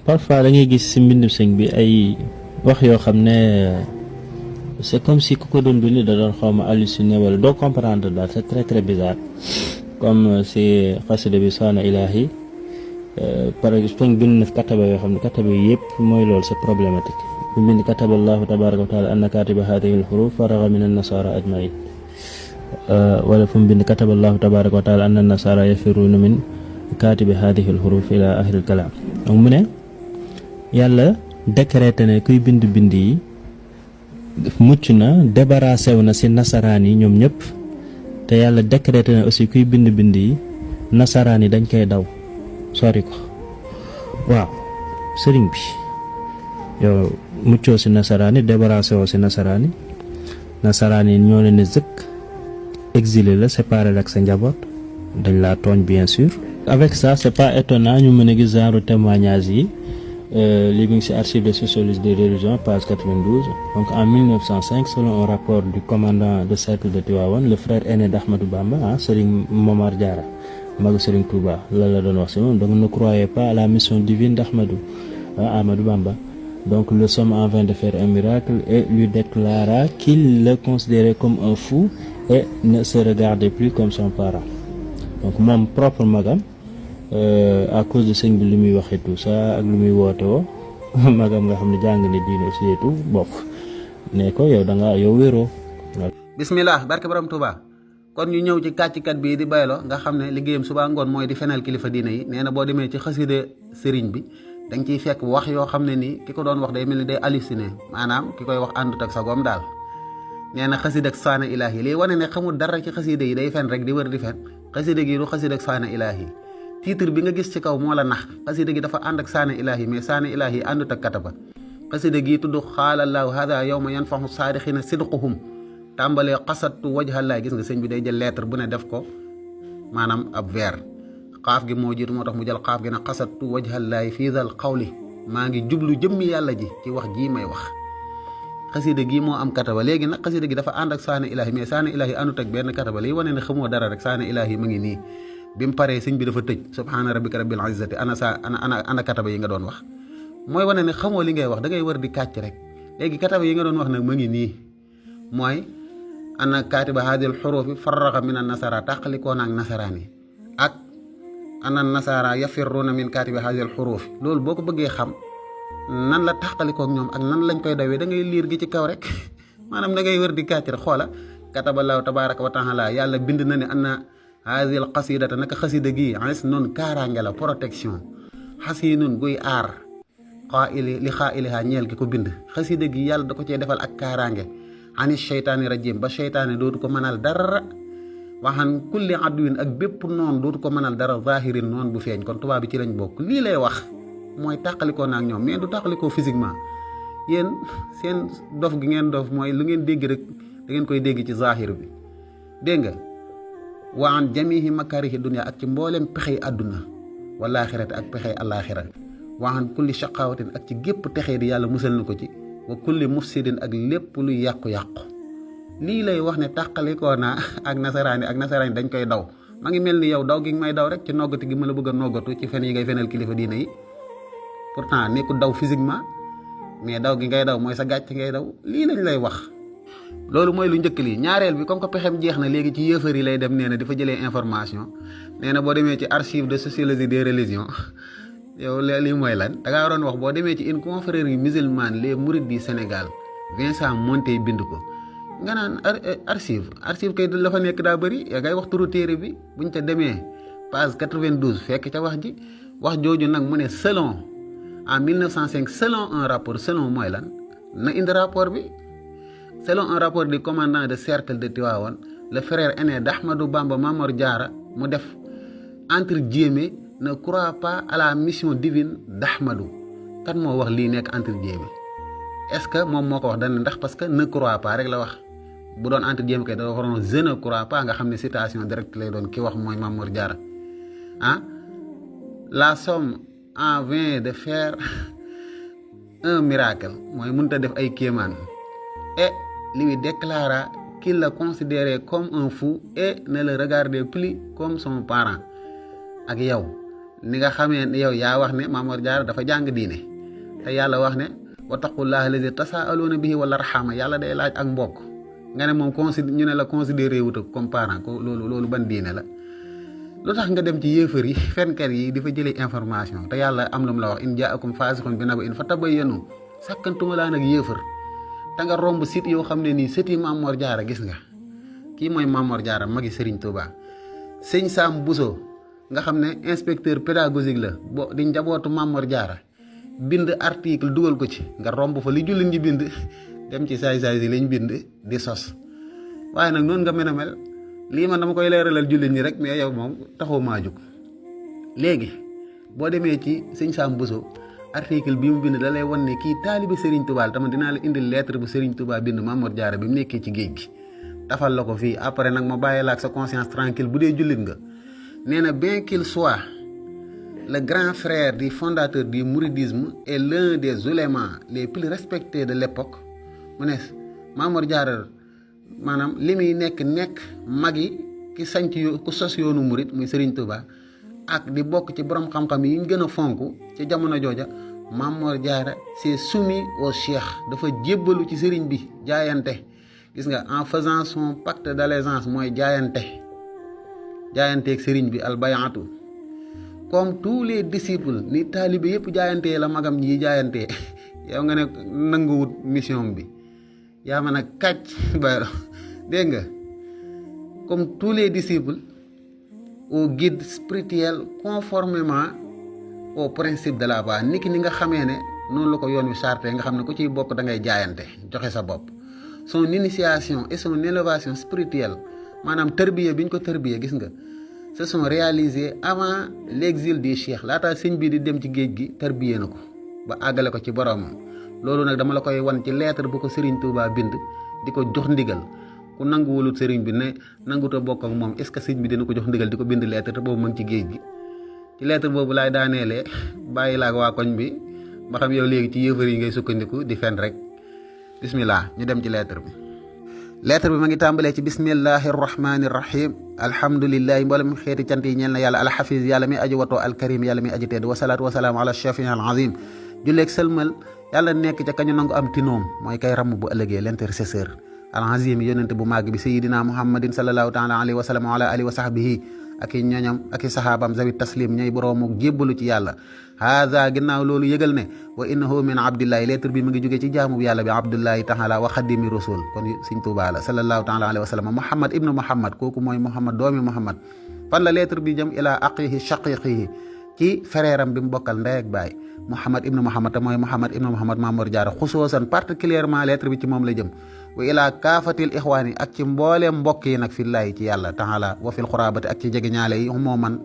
parfois da ngay gis si mbindu sëñ bi ay wax yoo xam ne c'est comme si ku ko doon bind da doon xaw ma halluciné wala doo comprendre daal c'est très très bizarre comme si xasida bi saana ilaahi par exemple bind na kataba yoo xam ne kataba yi yëpp mooy loolu c'est problématique bu bind kataba allahu tabaraka wa taala anna katiba hadihi alxuruf faraga min annasara ajmain wala fu mu bind kataba allahu tabaraka wa taala anna annasara yafiruna min katibi hadihi alxuruf ila axiril kalaam donc mu ne yàlla décrété ne kuy bind bind yi mucc na débarrassé wu na si nasaraan yi ñoom ñëpp te yàlla décrété ne aussi kuy bind bind yi nasaraan yi dañ koy daw sori ko waaw sëriñ bi yow muccoo si nasaraan yi débarrassé woo si nasaraan yi ñoo leen ne zëkk exilé la séparé la ak sa njaboot dañ laa tooñ bien sûr. Avec ça c'est pas étonnant ñu mën a gis genre témoignage yi li ngi ci archive de sociologie des religions page 92 donc en 1905 selon un rapport du commandant de cercle de Tivaouane le frère aîné d'Ahmadou Bamba Serigne Momar Diarra magu Serigne Touba la doon wax ci moom donc ne croyez pas à la mission divine d'Ahmadou Ahmadou Bamba donc le somme en vain de faire un miracle et lui déclara qu'il le considérait comme un fou et ne se regardait plus comme son parent donc moom propre magam à cause de sëñ bi li muy waxee tout ça ak lu muy woote woo magam nga xam ne jàng ne diine aussi et tout bokk ne ko yow da nga yow wéroo. bismillah barke borom Touba kon ñu ñëw ci kàccikat bii di Baylo nga xam ne liggéeyam suba ngoon mooy di fenal kilifa diine yi nee na boo demee ci xasida sëriñ bi da nga ciy fekk wax yoo xam ne nii ki ko doon wax day mel ni day halluciné maanaam ki koy wax àndut ak sa goom daal nee na xasida ak saana ilaahi lii wane ne xamul dara ci xasida yi day fen rek di wër di fen xasida gi du xasida ak saana ilaahi titre bi nga gis ci kaw moo la nax xasida gi dafa ànd ak saana ilaahi mais saana ilaahi àndut ak kataba xasida gi tudd xaalallaahu hada yawma yanfaxu saadixina sidquhum tàmbalee xasattu wajhallaay gis nga sëñ bi day jël lettre bu ne def ko maanaam ab vers xaaf gi moo jiitu moo tax mu jël xaaf gi ne xasattu wajhallaay fii dal xawli maa ngi jublu jëmmi yàlla ji ci wax jii may wax xasida gi moo am kataba léegi nag xasida gi dafa ànd ak saana ilaahi mais saana ilaahi àndut ak benn kataba liy wane ne xamoo dara rek saana ilaahi ma ngi nii bi mu paree sëñ bi dafa tëj subhaana rabbika rabbil izzati ana kataba yi nga doon wax mooy wane ne xamoo li ngay wax da ngay war di kàcc rek léegi kataba yi nga doon wax nag ma ngi nii mooy ana katiba hadil xurufi farraxa min an nasara tàqalikoo naak nasaraan yi ak ana nasara yafirruuna min katiba hadil xurufi loolu boo ko bëggee xam nan la tàqalikook ñoom ak nan lañ koy dawee da ngay liir gi ci kaw rek maanaam da ngay wër di kàcc rek xoola kataballahu tabaraka wa taala yàlla bind na ne ana hadil xasidata naka xasida gi as noonu kaaraange la protection xasinun guy aar li xaa ilihaa ñeel gi ko bind xasida gi yàlla da ko cee defal ak kaaraange ani sheytaani rajim ba sheytaane dootu ko mënal dara waxan kulli adwin ak bépp noon dootu ko mënal dara zahirin noon bu feeñ kon tubaab bi ci lañ bokk lii lay wax mooy tàqalikoo naak ñoom mais du tàqalikoo physiquement yéen seen dof gi ngeen dof mooy lu ngeen dégg rek da ngeen koy dégg ci zahir bi dégg nga wa an jamihi makarihi dunya ak ci mboolem pexey àdduna wala axirate ak pexey àllaaxira wa an kulli shaqawatin ak ci gépp texee di yàlla musal na ko ci wa kulli mufsidin ak lépp luy yàqu-yàqu lii lay wax ne tàqalikoo naa ak nasaraani dañ koy daw ma ngi mel ni yow daw gi may daw rek ci noggati gi ma la bëgg a noggatu ci fen yi ngay fenal kilifa diine yi pourtant nekkul daw physiquement mais daw gi ngay daw mooy sa gàcc ngay daw lii lañ lay wax loolu mooy lu njëkk lii ñaareel bi comme que pexem jeex na léegi ci yëfër yi lay dem nee na di fa jëlee information nee na boo demee ci archive de sociologie des religions yow lii mooy lan da ngaa waroon wax boo demee ci une confrérie musulmane les mourides du Sénégal Vincent Monteil bind ko nga naan archive kay la fa nekk daa bëri yaa ngay wax turu téere bi buñ ca demee page 92 fekk ca wax ji wax jooju nag mu ne selon en 1905 selon un rapport selon mooy lan na indi rapport bi selon un rapport du commandant de cercle de Tivaouane le frère aîné d'Ahmadou Bamba Mamor Diarra mu def entre guillemets ne croit pas à la mission divine d'Ahmadou kan moo wax lii nekk entre guillemets est-ce que moom moo ko wax dana ndax parce que ne croit pas rek la wax bu doon entre guillemets kay da waroon je ne crois pas nga xam ne citation directe lay doon ki wax mooy Mamor Diarra la somme en vain de faire un miracle mooy mënut a def ay kéemaan et lui déclara qu'il le considérait comme un fou et ne le regardait plus comme son parent ak yow ni nga xamee ne yow yaa wax ne Mamor Diarra dafa jàng diine te yàlla wax ne wattaqullaha allazi tasaaluuna bihi wal arhama yàlla day laaj ak mbokk nga ne moom ñu ne la considéré wut comme parent ko loolu ban diine la. lu tax nga dem ci yéefar yi fenkat yi di fa jëlee information te yàlla am lu mu la wax in jaakum faasiqun bi naba'in fatabayyanu sàkkantuma laa nag yéefar te nga romb site yoo xam ne nii sëti Mamor Diarra gis nga kii mooy Mamor Diarra magi Serigne Touba sëñ Sam Bousso nga xam ne inspecteur pédagogique la bo di njabootu Mamor Diarra bind article dugal ko ci nga romb fa li jullit ñi bind dem ci saay-saay si lañ bind di sos waaye nag noonu nga mën a mel lii man dama koy leeralal jullit ñi rek mais yow moom taxaw maa jóg léegi boo demee ci sëñ Sam Bousso article bi mu bind da lay wan ne kii taalibe Serigne Touba la tamit dinaa la indil lettre bu Serigne Touba bind Mamor Diarra bi mu nekkee ci géej gi tafal la ko fii après nag ma bàyyi la ak sa conscience tranquille bu dee jullit nga nee na bien qu'il soit le grand frère du fondateur du mouridisme et l'un des oulémas les plus respectés de l'époque mu ne Mamor Diarra maanaam li muy nekk mag yi ki sanc ku sos yoonu murid muy Serigne Touba ak di bokk ci borom xam-xam yi ñu gën a fonk ci jamono jooja Mamor Diarra s'est soumis au cheikh dafa jébbalu ci Serigne bi jaayante gis nga en faisant son pacte d'allégeance mooy jaayanteeg Serigne bi albayatu comme tous les disciples ni taalibe yëpp jaayantee la magam ñi jaayantee yow nga ne nanguwut mission bi yaa mën a kàcc bayro dégg nga comme tous les disciples au guide spirituel conformément au principe de la voie niki ni nga xamee ne noonu la ko yoon wi charté nga xam ne ku ciy bokk da ngay jaayante joxe sa bopp son initiation et son élévation spirituelle maanaam tërbiya bi ñu ko tërbiya gis nga se sont réalisés avant l'exil du cheikh laataa sëñ bi di dem ci géej gi tërbiya na ko ba àggale ko ci boromam loolu nag dama la koy wan ci lettre bu ko Serigne Touba bind di ko jox ndigal ku nanguwulut Serigne bi ne nanguta bokk ak moom est-ce que sëñ bi dina ko jox ndigal di ko bind lettre te boobu ma ngi ci géej gi ci lettre boobu laay daaneelee bàyyi laa ko waa koñ bi ba xam yow léegi ci yëfër yi ngay sukkandiku di fen rek bismillah ñu dem ci lettre bi ma ngi tàmbalee ci bismillahi rahmani rahim alhamdulillahi mboolem xeeti cant yi ñeel na yàlla alxafiz yàlla mi aji watoo alkarim yàlla mi aji tedd wasalaatu wasalaamu ala shafii al azim julleeg sëlmal yàlla nekk ca kañu nangu am tinoom mooy kay ramm bu ëllëgee l'intercesseur al azim yonente bu màgg bi sayidina muhammadin sallallahu taala alayhi wa sallam wa ala alihi wa sahbihi ak i ñoñam ak i sahaabam zawit taslim ñooy boroomu jébbalu ci yàlla haada ginnaaw loolu yëgal ne wa innahu min abdillahi lettre bi mu ngi jógee ci jaamu yàlla bi abdullahi taala wa xadimi rasul kon Sëñ Tuubaa la sallallahu taala alayhi wa sallam muhammad ibnu muhammad kooku mooy muhammad doomi muhammad fan la lettre bi jëm ilaa aqihi shaqiqihi ci frère am bi mu bokkal ndey ak baay muhammad ibnu muhammad te mooy muhammad ibnu muhammad Mamor Diarra xusoosan particulièrement lettre bi ci moom la jëm wa ilaa kaafatil ixwaani ak ci mbooleem mbokk yi nag fillaahi ci yàlla taala wa fil xuraabati ak ci jege ñaale yi moo man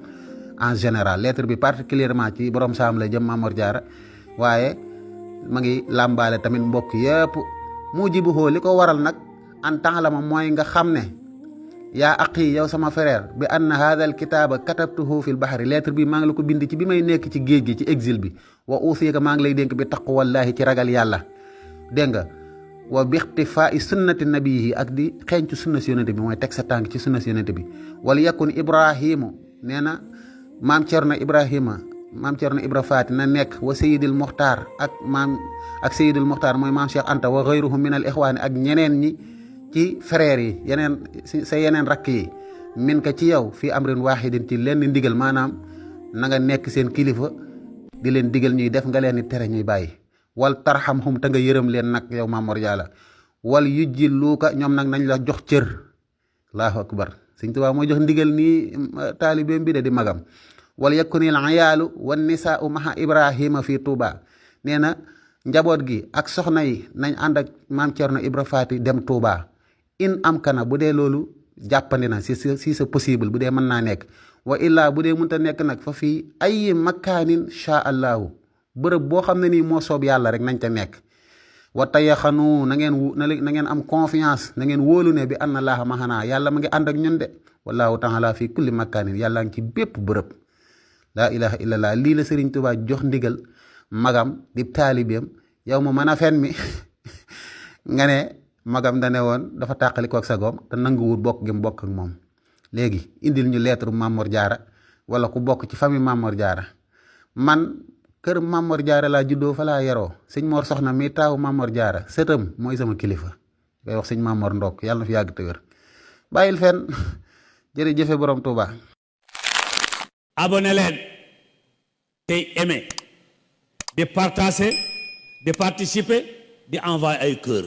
en général lettre bi particulièrement ci borom saam la jëm Mamor Diarra waaye ma ngi làmbaale tamit mbokk yëpp mujibuhu li ko waral nag an ta'lama mooy nga xam ne yaa aqi yow sama frère bi anna hadha al kitaba katabtuhu fil bahri lettre bi maa ngi la ko bind ci bi may nekk ci géej gi ci exil bi wa usiika maa ngi lay dénk bi taqwallahi ci ragal yàlla dégg nga wa bi ixtifaa'i sunnati nabiyi ak di xeeñcu sunna si yonente bi mooy teg sa tànk ci sunna si yonente bi wala yakun ibrahimu nee na maam Cerno Ibra Faati na nekk wa sayidil muxtaar ak sayidil muxtaar mooy maam Cheikh Anta wa gayruhum min al ixwaani ak ñeneen ñi ci frères yi yeneen rakk yi min ka ci yow fii amrin waahidin ci lenn ndigal maanaam na nga nekk seen kilifa di leen digal ñuy def nga leen di tere ñuy bàyyi wal tarhamhum te nga yërëm leen nag yow Mamor Diarra wal yujjiluuka ñoom nag nañ la jox cër allahu akbar Sëñ Tuubaa mooy jox ndigal nii taalibeem bi de di magam wal yakunil ayaalu wan nisaau maha ibrahima fii Touba nee na njaboot gi ak soxna yi nañ ànd ak maam Cerno Ibra Faati dem Touba in am kana bu dee loolu jàppandi na si c'est possible bu dee mën naa nekk wa illaa bu dee mënta nekk nag fa fii ay makaanin sha allahu bërëb boo xam ne nii moo soob yàlla rek nañ ca nekk wa tayaxanu na ngeen am confiance na ngeen wóolu ne bi anna laaha mahanaa yàlla ma ngi ànd ak ñun de wallahu taala fii kulli makaanin yàlla ngi ci bépp bërëb laa ilaha illallah lii la Sëriñ Tuubaa jox ndigal magam di taalibeem yow ma mën a fen mi nga ne magam da ne woon dafa tàqali ko ak sagoom te nanguwul bokk gi mu bokk ak moom léegi indil ñu lettre Mamor Diarra wala ku bokk ci famille Mamor Diarra. man kër Mamor Diarra laa juddoo fa laa yaroo sëñ Mor Soxna mi taawu Mamor Diarra sëtam mooy sama kilifa ngay wax sëñ Mamor Ndokk yàlla na fi yàgg te wér bàyyil fenn jërëjëfe borom Touba. abonné leen tey aimé di partager di participer di envoyer ay cœur